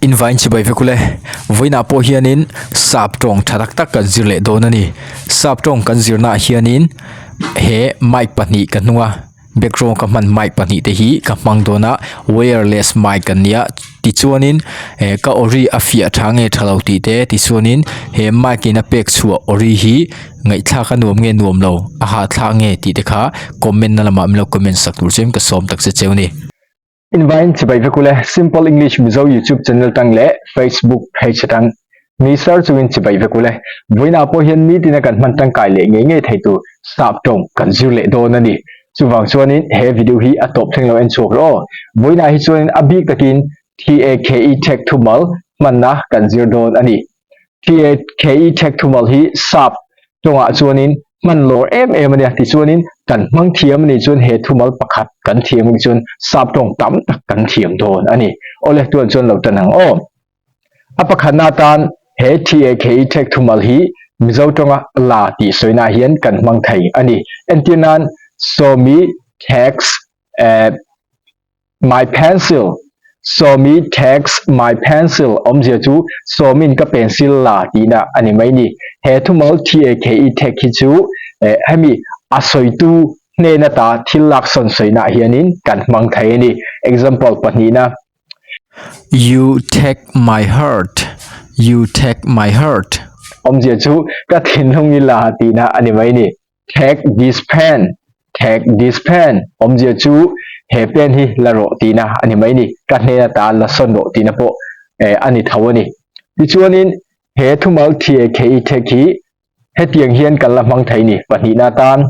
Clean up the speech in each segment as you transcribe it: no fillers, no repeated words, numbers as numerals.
Invain chibai vek ule, vawiinah pawh hianin sap tawng tha tak tak kan zir leh dawn a ni. Sap tawng kan zirnaah hianin he mic pahnih ka hnung a, background ka hman mic pahnih te hi ka hmang dawn a, wireless mic an nia tichuanin eh ka ori a fiah tha nge tha lo tih te tichuanin he mic in a pek chhuah ori hi ngaihthlak a nuam nge nuam lo a hahthlak nge tih te kha comment na lamah min lo comment sak tur chuan ka sawm tak che cheu a ni. Invain chibai vek ule, Simple English Mizo YouTube channel tang leh Facebook page atang mi sar chungin chibai vek ule. Vawiinah pawh hian nitina kan hman tangkai leh ngei ngei thei tur sap tawng kan zir leh dawn a ni. Chuvang chuanin he video hi a tawp thleng lo en chhuak rawh aw. Vawiinah hi chuanin a bik takin TAKE Tech thumal hmanna kan zir dawn a ni. TAKE Tech thumal hi sap tawngah chuanin hman lawr em em a nia. Tichuanin kan hmang thiam a nih chuan he thumal pakhat kan thiam ang chuan sap tawng tam tak kan thiam dawn a ni. Awle tuan chuan lo tan ang aw. A pakhatna atan he TAKE Tech thumal hi Mizo tawnga la tih sawinaah hian kan hmang thei a ni. Entir nan Sawmi takes eh My pencil, Sawmi takes my pencil awmzia chu Sawmin ka pencil la tihna a ni mai ni. He thumal TAKE take hi chu hemi a sawitu hnen ata thil laksawn sawinaah hianin kan hmang thei a ni. Example pahnihna. You take my heart, You take my heart. Awmzia chu ka thinlung i la tihna a ni mai ni. Take this pen, take this pen awmzia chu he pen hi la rawh tihna a ni mai ni, ka hnen ata la sawn rawh tihna pawh eh a ni tho a ni. Tichuanin he thumal TAKE take hi hetiang hian kan la hmang thei ni, pahnihna atan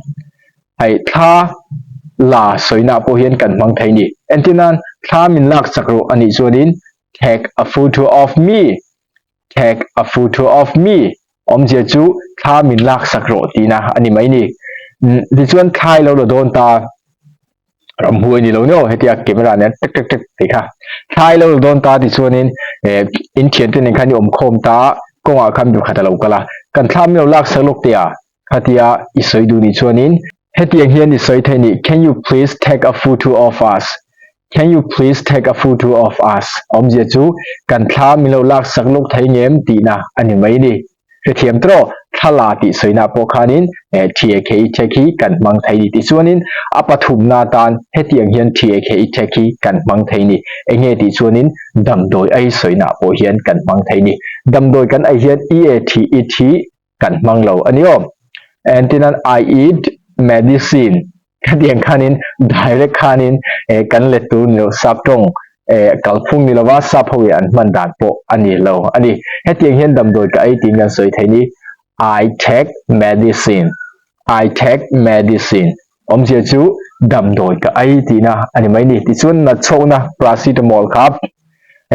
hei thla la sawina pawh hian kan hmang thei ni. Entirnan thla min lak chak rawh a nih chuanin take a photo of me Take a photo of me awmzia chu thla min laksak rawh tihna a ni mai ni. Tichuan thla i lo la dawn ta, ramhuai ni lo nio hetia camera nen tek tek tek tih kha. Thla i lo la dawn ta tichuanin in thiante nen khan i awm khawm ta, kawngah khan mi pakhat a lo kal a, kan thla min lo laksak lawk teh a, khatia i sawi duh nih chuanin hetiang hian i sawi thei ni, Can you please take a photo of us? Can you please take a photo of us? Awmzia chu kan thla min lo laksak lawk thei ngem tihna a ni mai ni. Hrethiam tawh, thla la tih sawina pawh khanin TAKE take hi kan hmang thei ni. Tichuanin a pathumna atan hetiang hian TAKE take hi kan hmang thei ni. Enge tih chuanin damdawi ei sawina pawh hian kan hmang thei ni. Damdawi kan ei hian EAT, it hi kan hmang lo a ni aw. Entirnan I eat medicine khatiang khanin direct khanin eh kan let tur ni lo sap tawng eh kalphung ni lova sap ho in an hman dan pawh a ni lo a ni. Hetiang hian damdawi ka ei tiin kan sawi thei ni I take medicine I take medicine awmzia chu damdawi ka ei tihna a ni mai ni. Tichuan natchhawkna paracetamol kha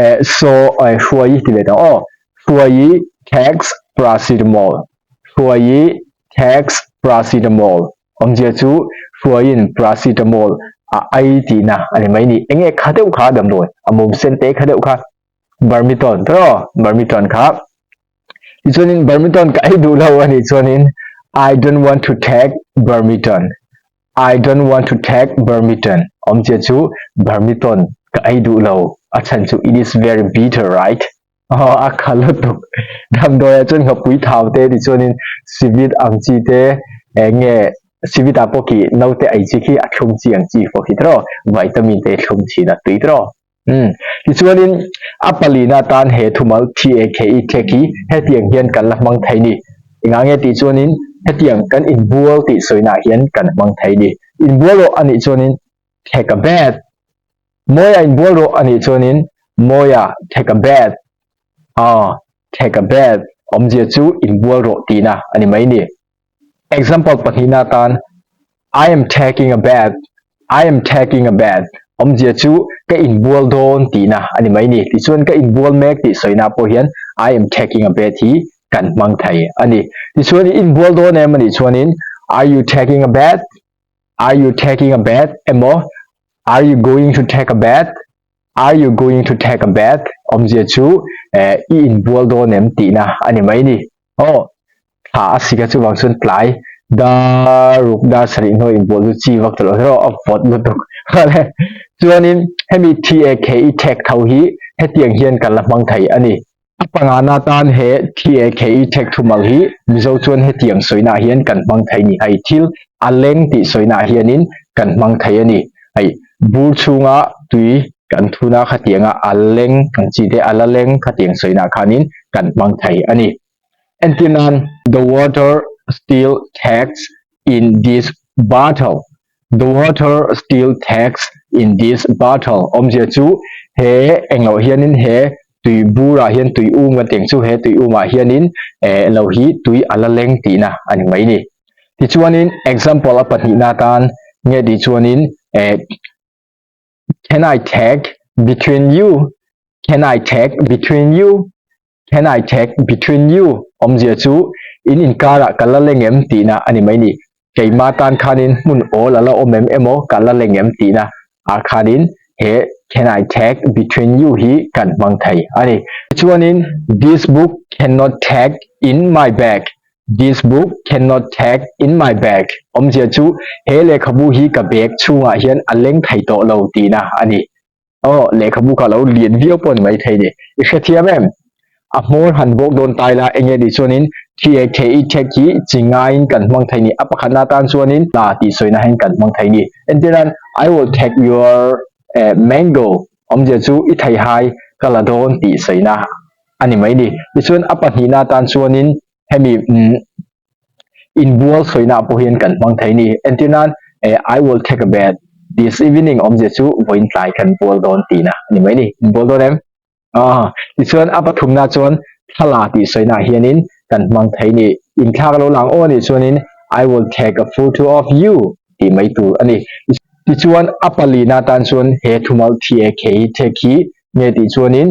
eh saw eh hruai ti leh tang aw. Hruaii takes paracetamol Hruaii takes paracetamol awmzia chu Hruaiin paracetamol a ei tihna a ni mai ni. Enge kha deuh kha damdawi a mum sen te kha deuh kha Barmiton tawh Barmiton kha tichuanin Barmiton ka ei duh lo a nih chuanin I don't want to take Barmiton I don't want to take Barmiton awmzia chu Barmiton ka ei duh lo a chhan chu it is very bitter right Aw a kha lutuk. Damdawiah chuan nghapui thau te ti chuanin civit ang chi te eng nge civit ah pawh khi naute ei chi khi a thlum chi ang chi pawh khi tiraw vitamin te thlum thin a tui tiraw. Umm tichuanin a palina atan he thumal TAKE thek hi hetiang hian kan la hmang thei ni. Engah nge tih chuanin hetiang kan inbual tih sawinaah hian kan hmang thei ni. Inbual rawh anih chuanin take a bath Mawia inbual rawh a nih chuanin Mawia take a bath, aw, take a bath awmzia chu inbual rawh tihna a ni mai ni. Example pahnihna atan I am taking a bath, I am taking a bath awmzia chu ka inbual dawn tihna a ni mai ni. Tichuan ka inbual mek tih sawina pawh hian I am taking a bath hi kan hmang thei a ni. Tichuan i inbual dawn em a nih chuanin Are you taking a bath? Are you taking a bath? emaw Are you going to take a bath? Are you going to take a bath? awmzia chu eh i inbual dawn em tihna a ni mai ni. Aw, thla a sik a chuvang chuan tlai dar ruk dar sarih hnuai inbual chu chi vak ta lo erawh a vawt lutuk. Chuanin hemi TAKE tag tho hi hetiang hian kan la hmang thei a ni. A pangana tan he TAKE tag thumal hi Mizo chuan hetiang sawinaah hian kan hmang thei ni. Hei thil a leng tih sawinaah hianin kan hmang thei a ni. Hei bur chhunga tui kan thun a khatianga a leng ang chi te a la leng khatiang sawinaah khanin kan hmang thei a ni. Entir nan the water still takes in this bottle The water still takes in this bottle awmzia chu he engloh hianin he tui burah hian tui um kan tih ang chu he tui umah hianin eh lo hi tui a la leng tihna a ni mai ni. Tichuanin example a pahnihna atan nge tih chuanin eh Can I take between you? Can I take between you? Can I take between you? Awmzia chu in inkarah ka la leng em tihna a ni mai ni. Keima tan khanin hmun awl a la awm em emaw ka la leng em tihna ah khanin he Can I take between you hi kan hmang thei a ni. Tichuanin This book cannot take in my bag, This book cannot take in my bag awmzia chu he lehkhabu hi ka bag chhungah hian a leng thei tawh lo tihna a ni. Aw, lehkhabu kha lo lian viau pawh ni maithei ni. I hrethiam em? A hmawr han bawk dawn tai la, enge tih chuanin TAKE tag hi chi ngaiin kan hmang thei ni. A pakhatna atan chuanin la tih sawina hian kan hmang thei ni. Entirnan, I will take your mango awmzia chu i theihai ka la dawn tih sawina a ni mai ni. Tichuan a pahnihna atan chuanin hemi Inbual sawina pawh hian kan hmang thei ni. Entir nan, I will take a bath this evening awmzia chu vawiin tlai kan bual dawn tihna a ni mai ni. Inbual dawn em? Aw, tichuan a pathumna chuan thla tih sawina hianin kan hmang thei ni. Inthlak lo lang aw anih chuanin I will take a photo of you tih mai tur a ni. Tichuan a palina tan chuan he thumal TAK take hi nge tih chuanin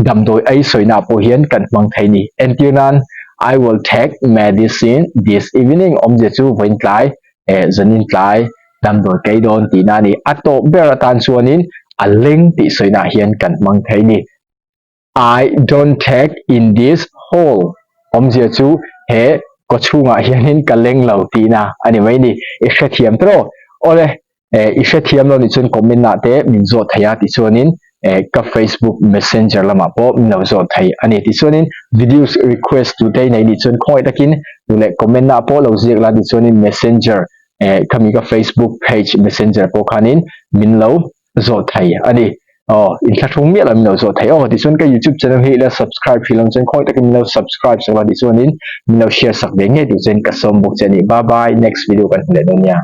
Damdawi ei sawina pawh hian kan hmang thei ni. Entir nan, I will take medicine this evening awmzia chu vawiin tlai, eh, zanin tlai damdawi kei dawn tihna a ni. A tawp ber atan chuanin a leng tih sawina hian kan hmang thei ni. I don't take in this hole awmzia chu he kawchhungah hianin ka leng lo tihna a ni mai ni. I hrethiam tawh. Awle, Eh i hrethiam lo nih chuan comment ah te min zawh thei a tichuanin eh ka Facebook messenger lamah pawh min lo zawh thei a ni. Tichuanin videos request tu te i nei nih chuan khawngaih takin duh leh comment ah pawh lo ziak la tichuanin messenger eh khami ka Facebook page messenger pawh khanin min lo zawh thei a ni. Aw inthlahrung miah lo min lo zawh thei aw tichuan ka YouTube channel hi ila subscribe hrih lo chuan khawngaih takin min lo subscribe sak la tichuanin min lo share sak ve ngei tur chuan ka sawm bawk che a ni. Bye bye next video kan hmu leh dawn nia.